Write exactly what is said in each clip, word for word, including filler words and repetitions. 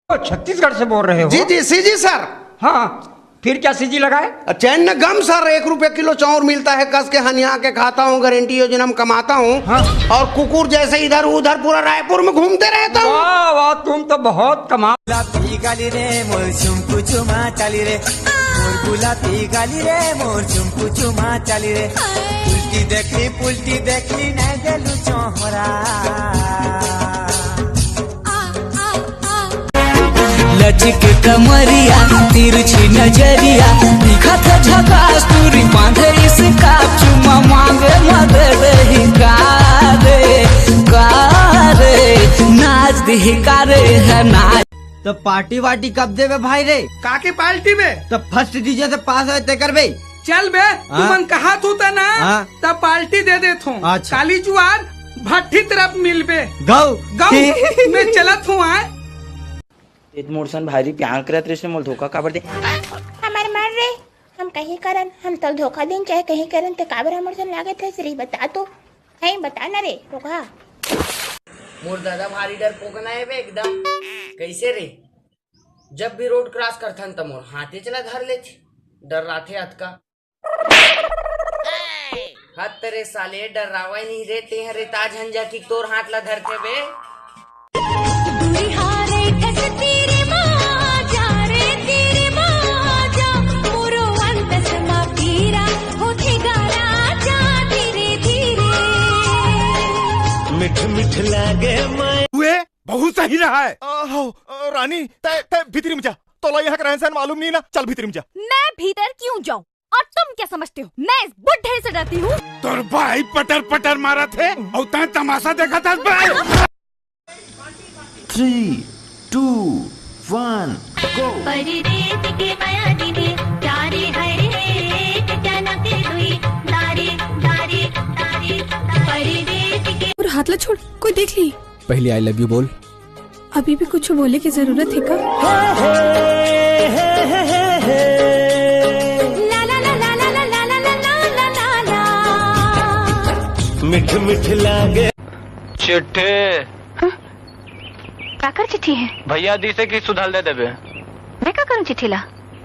ओ, छत्तीसगढ़ से बोल रहे हो? जी, जी, सीजी सर। हाँ, फिर क्या सीजी लगाए? चैन न गम सर, एक रुपये किलो चाउर मिलता है, कस के हनिया के खाता हूँ, गारंटी योजना में कमाता हूँ। हाँ। और कुकुर जैसे इधर उधर पूरा रायपुर में घूमते रहता हूँ। वाह, वाह, तुम तो बहुत कमाल। गुलाबी गाली रे मोर झुमकू झुमा चाली रे, मोर गुलाबी गाली रे मोर झुमकू झुमा चाली रे। उल्टी देखली पुल्टी देखली नहीं देलू चोहरा। लचके कमरिया, तिरछी नजरिया, दिखत झकास, तूरी बांधे इसका चुम्मा मांगे मदद ही का रे, का रे, नाच दी का रे, है नाच। तो पार्टी वार्टी कब देबे भाई रे? काके पार्टी में? तो फर्स्ट डिवीजन से पास होए तेकर बे। चल बे, हाँ? तुमन कहा थू त ना, हाँ? तब पार्टी दे देत हूँ। अच्छा। काली जुआर भट्ठी तरफ मिलबे। गौ। गौ, मैं चलत हूँ आए। ते मोर सन भारी प्यार करत रहिस, मोला धोखा काबर दे? हमर मर रे, हम कहीं करन, हम तो धोखा देन चाहे कहीं करन, ते काबर हमर सन लागत है श्री बता तो, है बता ना रे, रोका। मोर दादा भारी डरपोकना है बे एकदम। कैसे रे? जब भी रोड क्रॉस करथन त मोर हाथे चला धर लेथे, डर राथे अतका। हत रे साले, डर्रावय नहीं रे, तेह रे ताज हंजा की तोर हाथ ला धरथे बे। दूरी हारे कस तीरे मा जा रे, तीरे मा जा, मोरो अंतस मा पीरा होथे गा राजा धीरे धीरे। मिठ मिठ लागे माय। हुए बहुत सही रहा है। आ, हो, आ, रानी, तय, तय भीतरी में जा। तोला यहाँ का रहन सहन मालूम नहीं ना, चल भीतरी में जा। मैं भीतर क्यों जाऊं? और तुम क्या समझते हो, मैं इस बुढ़े से डरती हूँ? तोर भाई पटर पटर मारा थे और तय तमाशा देखा था भाई। Three, two, one, go। परदेस के मया दिने, प्यारे हरे, टनक दुई, दारे, दारे, दारे, परदेस के। और हाथ ला छोड़, कोई देख ली। पहले I love you बोल। अभी भी कुछ बोले की जरूरत है का? मिठ मिठ लागे। चिट्ठी। हाँ? काकर चिट्ठी है? भैया दिसे कि सुधल दे देबे। मैं का करूं चिट्ठी ला?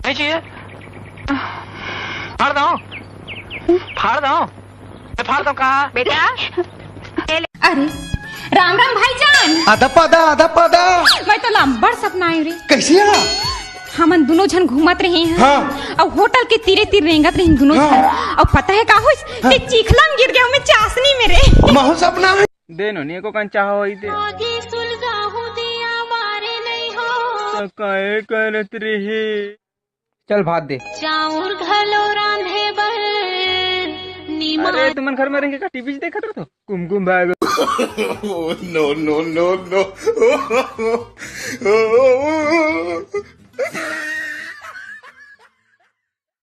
नहीं चाहिए। फाड़ दो। फाड़ दो। ए, फाड़ दो कहा? बेटा। अरे, राम राम भाईजान। आधा पादा, आधा पादा। मैं तो लंबड़ सपना आयो रे। कैसे आ? हमन दोनों झन घूमत रहे हैं। हाँ। और होटल के तीरे तीर रेंगत रहे दोनों हाँ। झन। और पता है का होइस? हाँ। ते चिखला में गिर गया मैं चासनी में रे। महू सपना है। दे नोनी एको कन चाह होई ते। आगे सुलगाहू दिया मारे नहीं हो। तो काहे करत रही? चल भात दे। चाउर घलो रांधे बर नीमा। अरे तुमन घर में रह के का टीवी देखत रहो? कुमकुम भाग। Oh, no, no, no, no।